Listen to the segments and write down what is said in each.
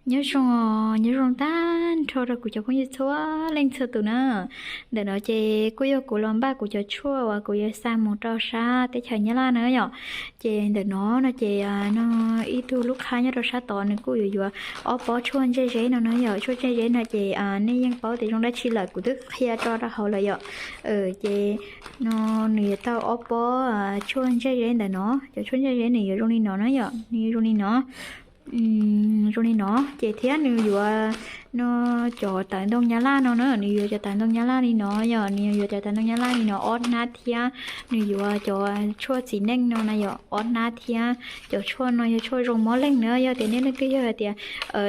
Nyob zoo, nyob zoo tag nrho rau kuv cov phooj ywg txhua leej txhua tus na. Ntawm no ces kuj yog kuv los npaj kuv cov tshuaj uas kuv yuav xa mus rau sab teb chaws Nyab Laj na yom. Ces ntawm no no ces no ib tug lub qhab nyob rau sab tod nws kuj yuav yuav ob pob tshuaj ntsej zeb no na yom. Tshuaj ntsej zeb no ces nej yeej paub tias zoo dab tsi lawm, kuv twb qhia tso rau hauv lawm yom. Ces no nws yuav tau ob pob tshuaj ntsej zeb ntawm no. Cov tshuaj ntsej zeb nws yuav zoo li no na yom, nws yuav zoo li no. Zoo li no ces thiab nws yuav no cov tawv ntoo Nyab Laj no na, nws yuav cov tawv ntoo Nyab Laj li no yom, nws yuav cov tawv ntoo Nyab Laj li no ob hnab thiab nws yuav cov tshuaj txiv neej no na yom ob hnab thiab. Cov tshuaj no yog tshuaj zoo mob leeg na, yog tias nej leej twg yog hais tias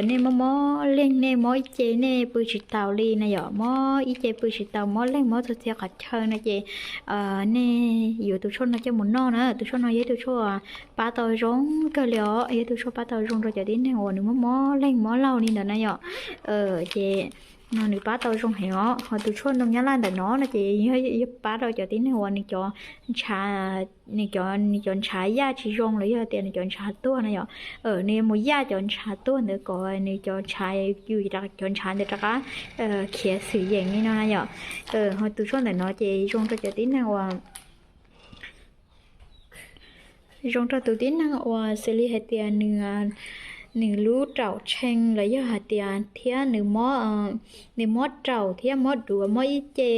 nej mob mob leeg, nej mob ib ce nej pw tsis taus li na yom, mob ib ce pw tsis taus, mob leeg mob txog txhia qhov chaw no ces nej yuav tus tshuaj no coj mus noj na. Tus tshuaj no yog ib tug tshuaj pab tau zoo kawg li os, yog ib tug tshuaj pab tau zoo rau cov tib neeg uas nws mob mob leeg mob laug li ntawd na yom. Ces no nws pab tau zoo heev os. Ho tus tshuaj ntoo Nyab Laj ntawm no no ces yog pab rau cov tib neeg uas nws cov ntshav, nws cov, nws cov ntshav yaj tsis zoo los yog tias nws cov ntshav tuag na yom. Nws yuav mus yaj cov ntshav tuag ntawd kom nws cov ntshav, yus cov ntshav ntawd rov qab khiav xwm yeem li no na yom. Ho tus tshuaj ntawm no ces zoo rau cov tib neeg uas zoo rau tus tib neeg uas xws li hais tias nws, nws lub raum tshee los yog hais tias thiab nws mob, nws mob raum thiab mob duav, mob ib ce,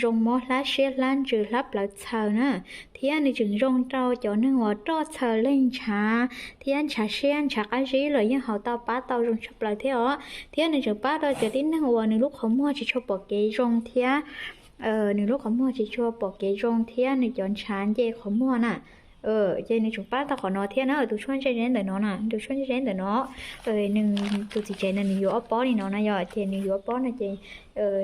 zoo mob hlab siab hlab ntsws hlab plawv txhaws na. Thiab nws tseem zoo rau cov neeg uas roj txhaws leeg ntshav thiab ntshav siab ntshav qab zib los yeej ho tau pab tau zoo tshaj plaws thiab os. Thiab nws tseem pab rau cov tib neeg uas nws lub qhov muag tsis tshua pom kev zoo thiab nws lub qhov muag tsis tshua pom kev zoo thiab nws cov ntshav nce qhov muag na. Ces nws tseem pab tau qhov no thiab na, tus tshuaj ntsej zeb ntawm no na, tus tshuaj ntsej zeb ntawm no. Nws tus txiv tsev ntawd nws yuav ob pob li no na yom, ces nws yuav ob pob no ces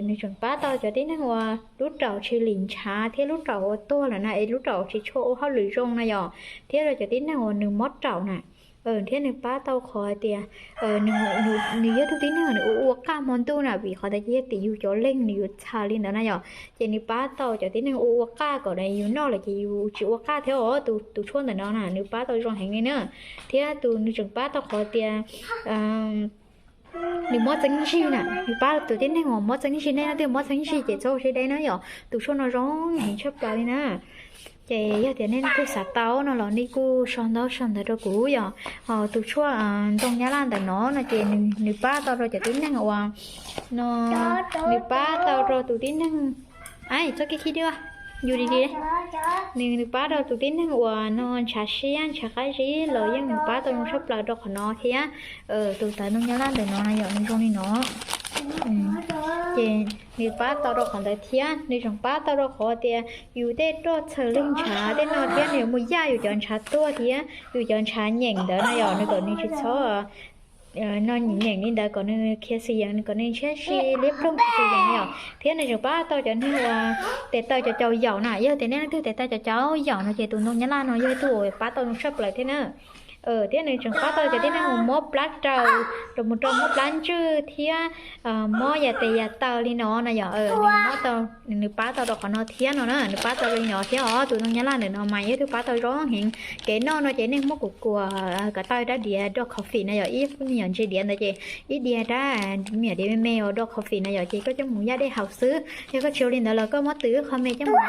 nws tseem pab tau cov tib neeg uas lub raum tsis lim ntshav thiab lub raum uas tuag lawm na es lub raum tsis tshua ua hauj lwm zoo na yom, thiab rau cov tib neeg uas nws mob raum na. Thiab nws pab tau qhov hais tias nws yog tug tib neeg nws ua ua qaj hmo ntuj na, vim qhov ntawd ces yog tim yus cov leeg nws yuav txhaws li ntawd na yom. Ces nws pab tau cov tib neeg ua ua qaj kom yus noj lawm ces yus tsis ua qaj thiab os. Tus tshuaj ntawm no na nws pab tau zoo heev li na. Thiab tus nws tseem pab tau qhov tias nws mob txeeb zig na, nws pab tus tib neeg uas mob txeeb zig, nej leej twg mob txeeb zig ces txhob ua siab deb na yom, tus tshuaj no zoo heev tshaj plaws li na. Ces yog tias nej leej twg xav tau no los nej kuj sau ntawv sau ntawv rau kuv yom. Ho tus tshuaj ntoo Nyab Laj ntawm no no ces nws pab tau rau cov tib neeg uas no, nws pab tau rau tus tib neeg, txhob kev khib dua, yus li li, nws nws pab rau tus tib neeg uas no ntshav siab ntshav qab zib los yeej nws pab tau zoo tshaj plaws rau qhov no thiab. Tus tawv ntoo Nyab Laj ntawm no no yom, nws zoo li no. Ces nws pab tau rau qhov ntawd thiab nws tseem pab tau rau qhov tias yus tej roj txhaws leeg ntshav tej no thiab nws yuav mus yaj yus cov ntshav tuag thiab yus cov ntshav nyeem ntawd no yom, nws kom nws tsis txhob no nyeem li ntawd kom nws khiav xwm yeem, kom nws ntshiab si liab ploog khiav xwm yeem yom. Thiab nws tseem pab tau cov neeg uas tes taw cov caus yaum na, yog tias nej leej twg tes taw cov caus yaum no ces tus ntoo Nyab Laj no yog ib tug uas pab tau zoo tshaj plaws thiab na. Thiab nws tseem pab tau cov tib neeg uas mob plab raws rau mus rau mob plab ntswj thiab mob yas tes yas taw li no na yom, nws pab tau rau qhov no thiab no na, nws pab tau li no thiab os. Tus ntoo Nyab Laj ntawm no mas yog ib tug pab tau zoo heev. Kev noj no ces nej muab kuv kuam kom tau rab diav dog coffee na yom, ib me nyuam ntsis diav ntawd ces ib diav rab me nyuam diav me me uas dog coffee na yom, ces koj coj mus yaj dej haus xwb. Yog koj tsis ua li ntawd los koj muab tws qho me coj mus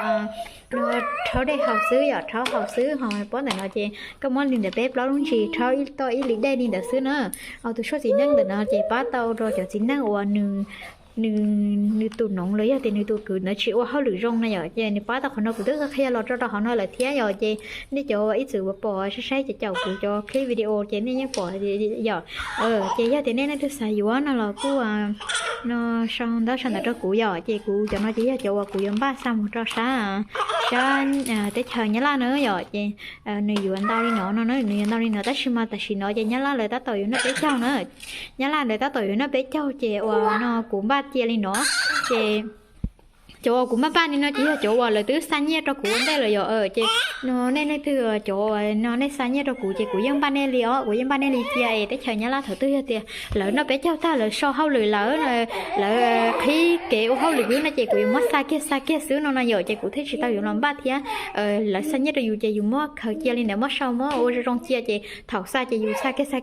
rhaub dej haus xwb yom, rhaub haus xwb. Ho pob ntawm no ces koj muab li ntawm peb plaub lub ntsis rhaub toj ib lis dej li ntawd xwb na. Ho tus tshuaj txiv neej ntawm no ces pab tau rau cov txiv neej uas nws, nws tus noov los yog tias nws tus kwv ntawd tsis ua hauj lwm zoo na yom, ces nws pab tau qhov no. Kuv twb qhia los rau rau qhov no lawm thiab yom, ces nej cov ib txwm uas pom saib saib cov caum kuv cov clip video ces nej yeej pom yom. Ces yog tias nej leej twg xav yuav no los kuj no sau ntawv sau ntawv rau kuv yom, ces kuv cov no ces yog cov uas kuv yuav npaj xa mus rau sab, sab teb chaws Nyab Laj na yom, ces nws yuav ntau li no no na, nws yuav ntau li no tab sis mas tam sim no ces Nyab Laj lawv tab tom yuav noj peb caug na. Nyab Laj lawv tab tom yuav noj peb caug ces uas no kuv npaj cia li no, ces cov uas kuv npaj npaj li no ces yog cov uas lawv twb xa nyiaj rau kuv ua ntej lawm yom. Ces no nej leej twg cov uas no nej xa nyiaj rau kuv ces kuv yeej npaj nej li os, kuv yeej npaj nej li cia es teb chaws Nyab Laj thaum twg yog tias lawv noj peb caug tag lawv so hauj lwm lawm, lawv qhib kev ua hauj lwm no ces kuv yuav muab xa kiag xa kiag xwb no no yom, ces kuv thiaj tsis tau yuav los npaj thiab. Lawv xa nyiaj rau yus ces yus muab khaws cia li ntawd, muab sau muab ua zoo zoo cia ces thaum xa ces yus xa kiag xa